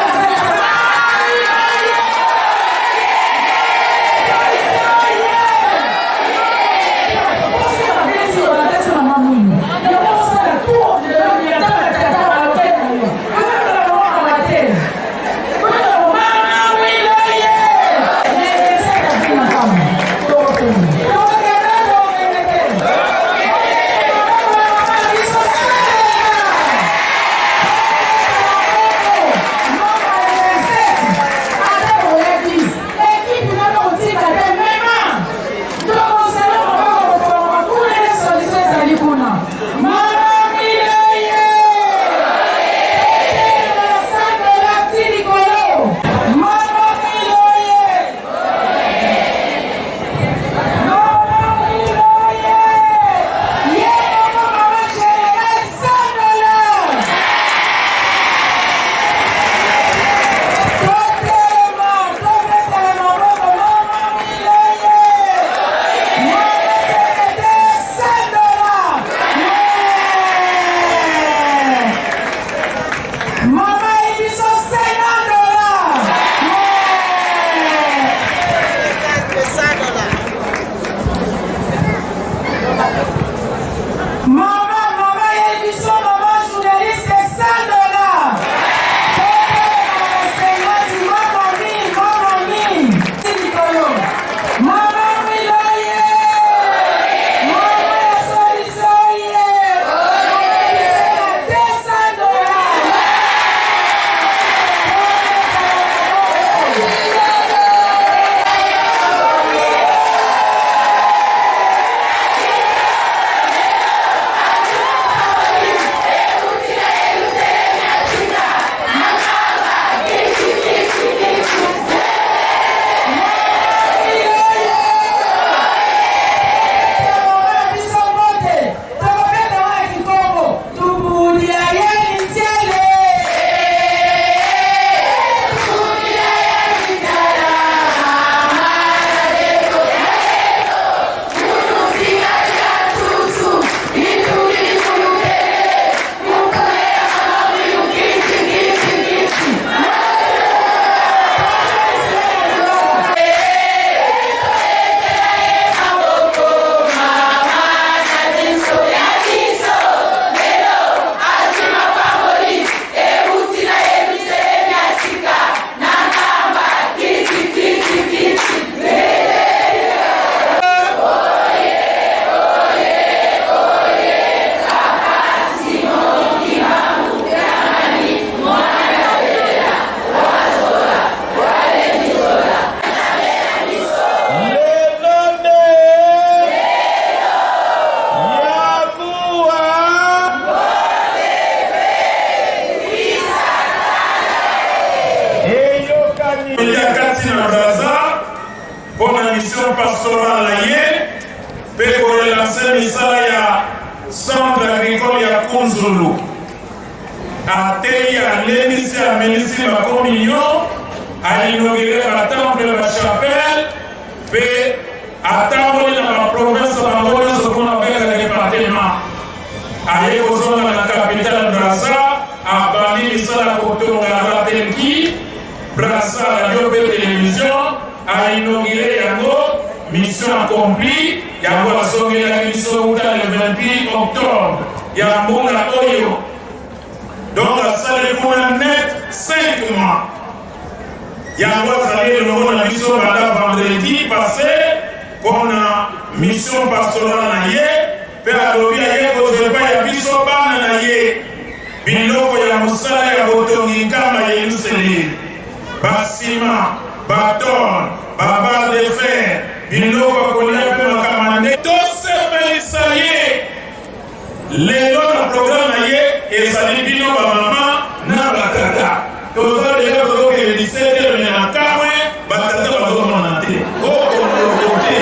Speaker 9: ntina Brazza mpo na mission pastorale na ye mpe korelanse misala ya centre agricole ya Kunzulu. Ateyi, alendisi, amelisi bakominio, ainaugure batemple, bachapelle mpe atamboli na baprovince bango nyonso mpona babengaka departement. Aye kozonga na capitale Brazza, abandi misala kotonga Ratelki Brazza radio mpe television, ainaugure yango, mission accomplie. Yango azongelaki biso wuta le 28 octobre ya mbula oyo, donc asali kuna net 5 mois. Yango azali elongo na biso banda vendredi passé mpona mission pastorale na ye, mpe alobi aye kozwa epai ya biso bana na ye biloko ya mosala ya botongi nkamba ya Yelusalemi, basima, batôle, babarre de fer, biloko ya kolia mpe makambo nde tosepelisa ye. Lelo na programme na ye ezali bino bamama na batata. Toza deja tozokende 17 heures, me na kamwe batata bazomona te okoloko te.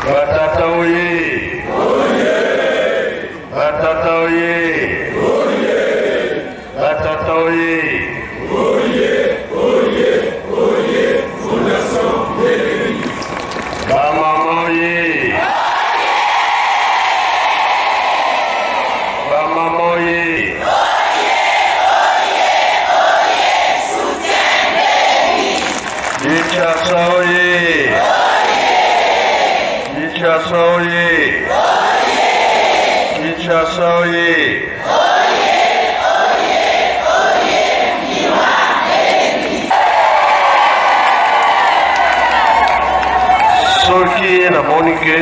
Speaker 10: Batata oye! Batata oye! Batata oye! Bamama oye! Bamama oye! Kinshasa oye! Kinshasa oye! Kinshasa oye! Soki namoni ke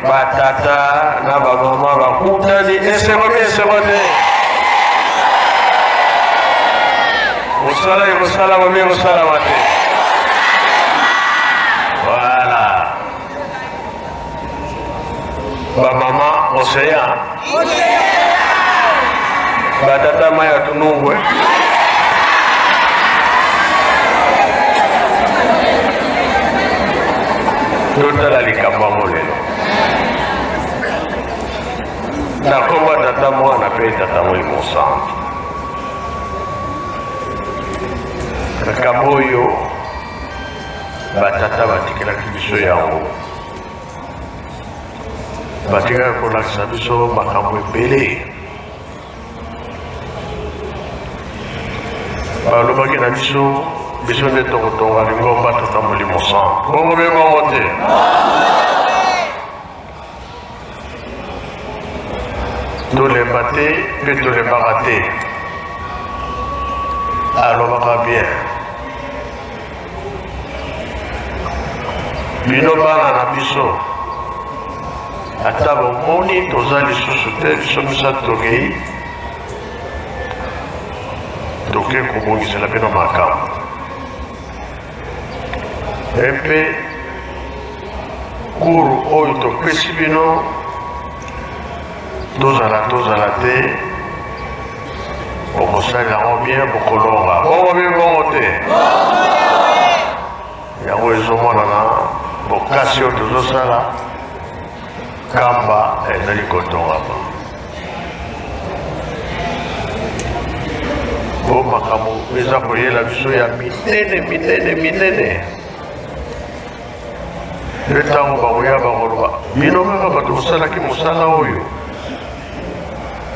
Speaker 10: batata na bamama bakutani, esengo te, esengo te. Mosala ekosalama mpe ekosalama te. Voilà. Bamama océan. Batata mai ya tunungwe. Totala likambo yango lelo. Na komba Tata Mwana mpe Tata Molimo Santu. Likambo oyo batata batikelaki biso yango, batikaki kolakisa biso makambo ebele. Balobaki na biso, biso nde tokotonga lingomba Tata Molimo Santu. Bongo mpe bongo te. Tolemba te mpe tolembaka te. Alobaka bien. Bino bana na biso, ata bomoni toza lisusu te, biso misato tokei, toke kobongisela bino makambo. Mpe kuru oyo topesi bino, tozala tozala te, bokosalela yango bien, bokolonga. Bongo bien, bongo te. Yango ezomonana bokasi oyo tozosala, kamba ezali kotongama. Po makambo eza koyela biso ya minene minene minene. Mpe ntango bakoya bakoloba, bino kaka bato bosalaki mosala oyo,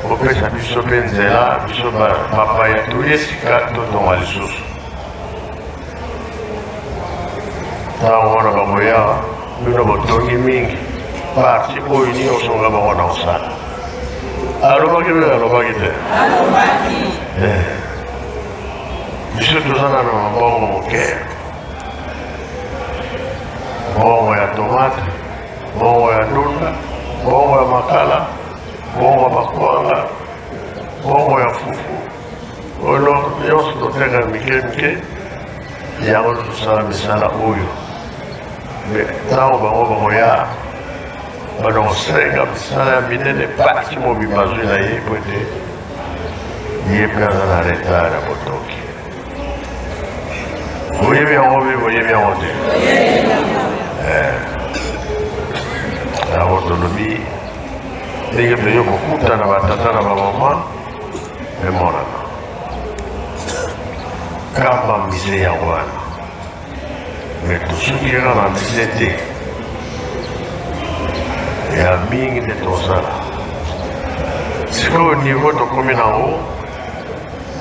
Speaker 10: bopesa biso mpe nzela, biso bapaya toye sika totonga lisusu. Ntango wana bakoya, bino botongi mingi, parti oyo nyonso nga bango na kosala. Alobaki mpe alobaki te. Eh. Biso toza nano na mbongo moke, mbongo ya tomate, mbongo ya ndunda, mbongo ya makala, mbongo ya bakwanga, mbongo ya fufu. Oyo nyonso toteka mike mike, yango tosala misala oyo. Me ntango bango bakoya, bana kosenga misala ya minene, parti mobimba azwi na ye, po ete ye mpe aza na retard ya botoki. Boyebi yango mpe boyebi yango te. Yango tolobi ndenge toye kokutana batata na bamama emonana kamba mise yango wana, me tosuki kaka na mise te, ya mingi nde tosala. Sikoyo niveau tokomi nango,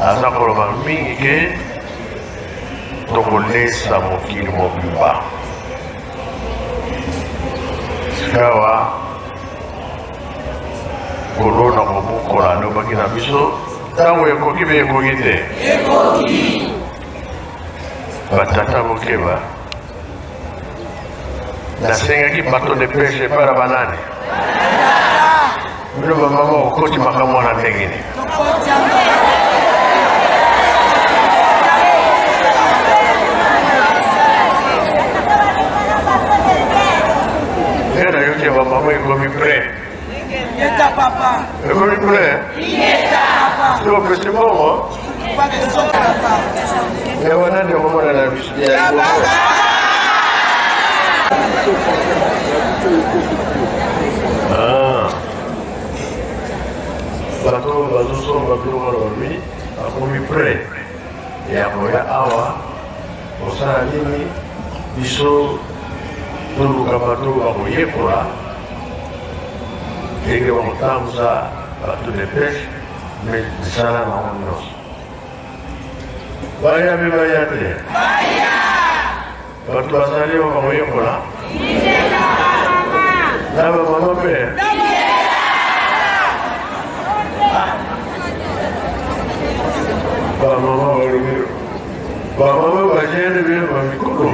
Speaker 10: aza koloba mingi ke tokolesa mokili mobimba. Sikawa kolona kobukola alobaki na biso ntango ekoki mpe ekoki te. Batata bokeba, nasengaki bato de peshe epai na banani? Bino bamama okoti makambo wana ndenge nini? Nde nayoki ya bamama ekomi près. Ekomi près. Soki opesi mbongo ya banani okomona na biso ya liboso. Ah. Bato oyo bazosomba biloko na balobi bakomi près ya koya awa kosala nini? Biso toluka bato bakoyekola ndenge bakotambusa bato de peshe me misala na bango nyonso. Baya mpe baya te, bato bazali oyo bakoyekola na bamama mpe. Bamama balobi, bamama bajene bino bamikolo.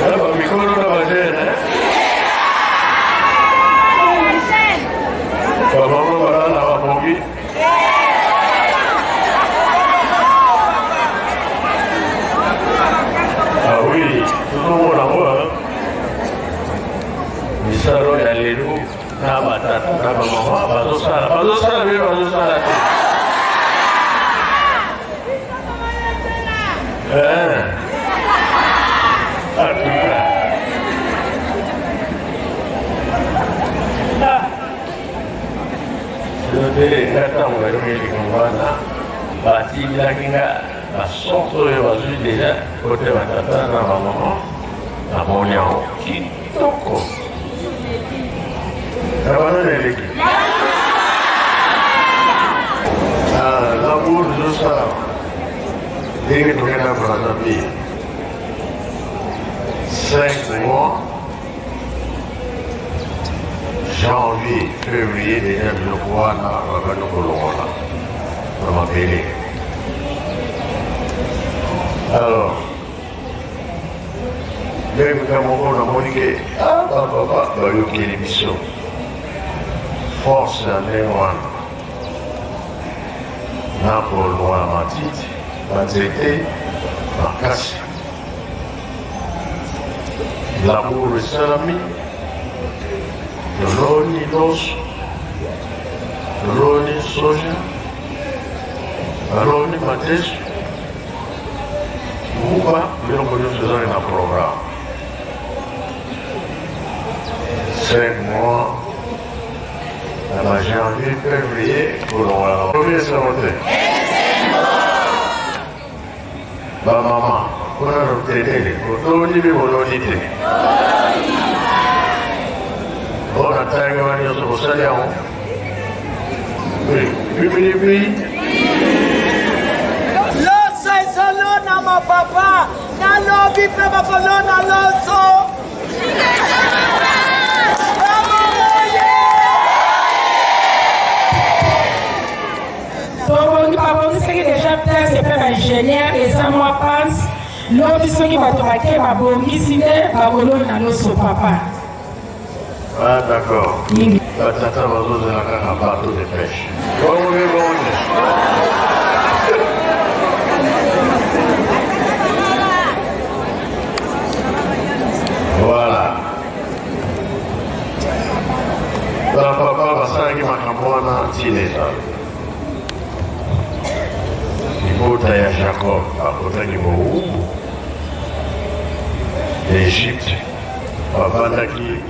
Speaker 10: Na bamikolo na bajene, bamama balala babongi. Ah oui, tozomona ngo misalo ya lelo na batata na bamama bazosala, bazosala mpe bazosala te. Eh. En tout cas. Sino te, nga ntango nayoki likambo wana, batindaki nga basorte oyo bazwi deja kote batata na bamama, namoni yango kitoko. Na banani eleki labour ezosala ndenge tokenda Brazzaville 5 mois, janvier, février, deja biloko wana babandi kolongola na mabele. Alors ndenge moko namoni ke bapapa bayokeli biso force ya ndenge wana na kolongola matiti, banzete makasi. Labour esalami, toloni loso, toloni soja, baloni matesu, nguba, biloko nyonso ezali na programme. 5 mois na ba janvier, février, kolongola premier esango te. Bamama kuna na Lutenele, boloni mpe boloni te? Oyo natangi wana nyonso bosali yango? Oui.
Speaker 11: Loso ezolona mapapa, nalobi mpe bakolona loso.
Speaker 8: Tobongi, babongisaki deja place epai ba ingénieur, eza mwa panse lobi soki bato bake babongisi nde bakolona loso papa.
Speaker 10: Ah d'accord. Batata bazozela kaka bateau de pêche. Bongo mpe bongo te. Voilà. Bapapa basalaki makambo wana ntina ezala. Libota ya Jacob bakotaki bowumbu na Egypte, bavandaki,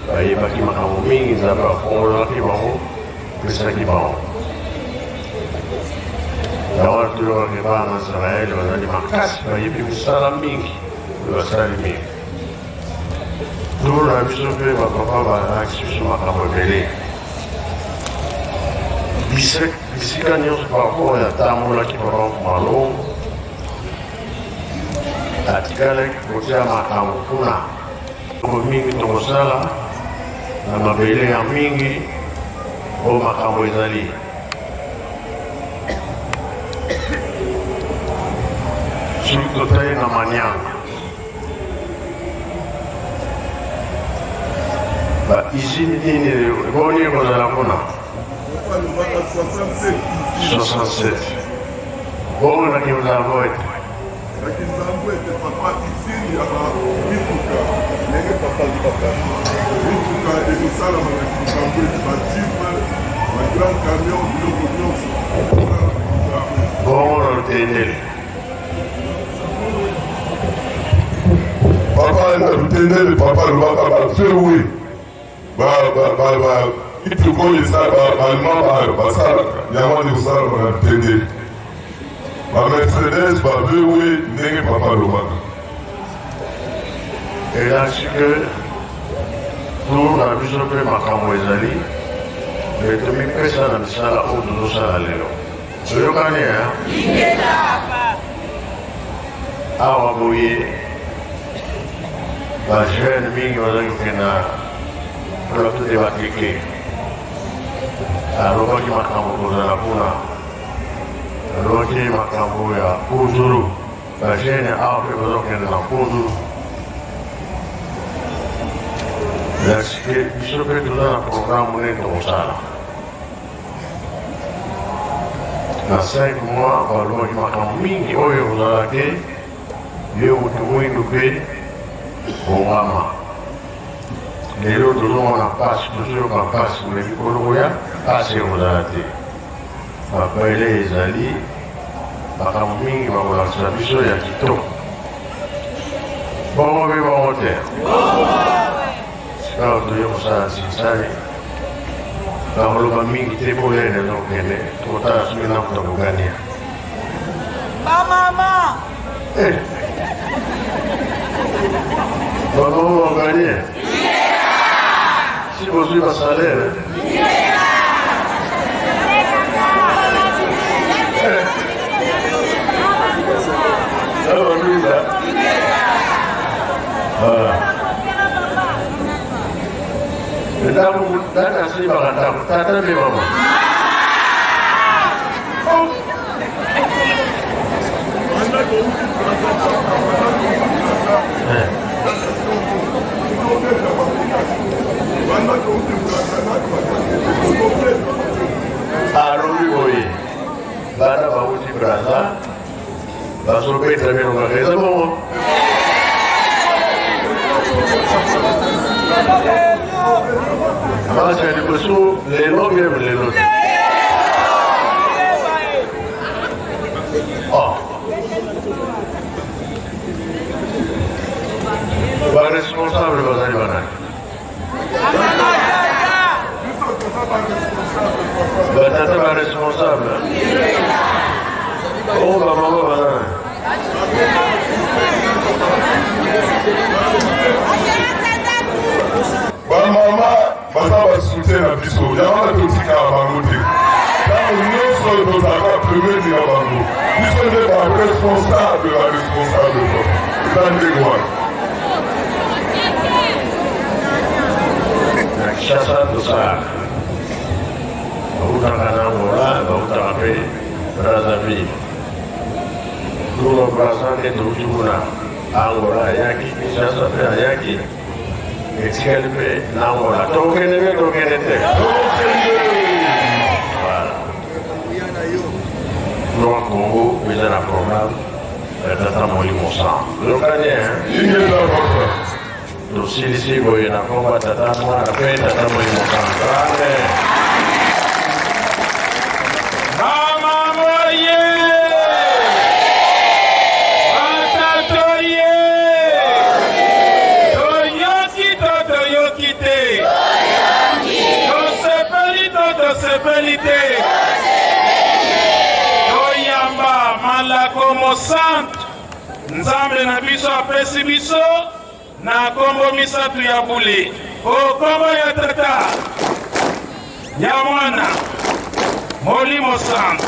Speaker 10: bayebaki makambo mingi, Nzambe afongolaki bango, apesaki bango. Yango wana toyokaki bana na Israele bazali makasi, bayebi misala mingi, mpe basali mingi. Tolo na biso mpe bapapa balakisi biso makambo ebele. Bisika nyonso papa oyo atambolaki, papa Malongo atikalaki kotia makambo kuna. Makambo mingi tokosala na mabele ya mingi oyo makambo ezali. Soki totali na Manianga, ba usine nini eboni ekozala kuna? 67. Bongo na Kinzambo ete
Speaker 12: Na Kinzambo ete papa, usine ya ba mituka, ndenge papa alobaka, mituka ekosalama na Kinzambo ete ba jeep, ba grand camion, biloko nyonso ekosalama. Mtendele papa alobaka ba VW ba mituka oyo eza ba-allemand basalaka yango wana ekosalama na Mtendele ba Mercedes ba VW ndenge papa alobaka.
Speaker 10: Elakisi que tour na biso mpe makambo ezali me tomipesa na misala oyo tozosala lelo. Toyokani eh? Awa boye ba jeune mingi bazali kokende na plateau de Bateke. Alobaki makambo kozala kuna, alobaki makambo ya Kunzulu. Ba jeune awa mpe bazokende na Kunzulu. Nasike biso mpe toza na programme nini tokosala. Na 5 mois balobaki makambo mingi oyo ekozala te yo moto mwindu mpe bongama. Lelo tozomona mpasi, tozoyoka mpasi, me mikolo koya mpasi ekozala te. Mabele ezali makambo mingi bakolakisa biso ya kitoko. Bongo mpe bongo te. Sikawa toye kosala nsinsani nakoloba mingi te mpo lene ezokende tokotala soki nakuta kogania
Speaker 11: bamama
Speaker 10: eh. bamama baganie si bozwi basalaire eh. Voilà. Ndako tata asimbaka ndako tata nde mama. Alobi boye bana bauti Brazza bazobeta bino kaka eza bongo match ya liboso lelo meme lelo te oh. baresponsable bazali banani batata ba responsable o bamama banani
Speaker 12: bamama baza basoutien na biso yango wana totikaka bango te ntango nyonso tozalaka pembeni na bango biso nde baresponsable baresponsable eza ndenge wana
Speaker 10: Na Kinshasa tosalaka, bautaka na Angola, bautaka mpe Brazzaville. Kuna Brazza nde touti kuna, Angola ayaki, Kinshasa mpe ayaki, etikali mpe na Angola. Tokende mpe tokende te. Voilà. Noa Congo eza na programme ya Tata Molimo Santu. Yokani hein? Tosilisi boye na kombo ya Tata Mwana mpe Tata Molimo Santu. Amen.
Speaker 9: Mama moye Batata ye Toyoki to toyoki te Tosepeli to tosepeli te Toyamba malako mosantu Nzambe na biso apesi biso na kombo misatu ya bule o kombo ya Tata, ya Mwana, Molimo Santu.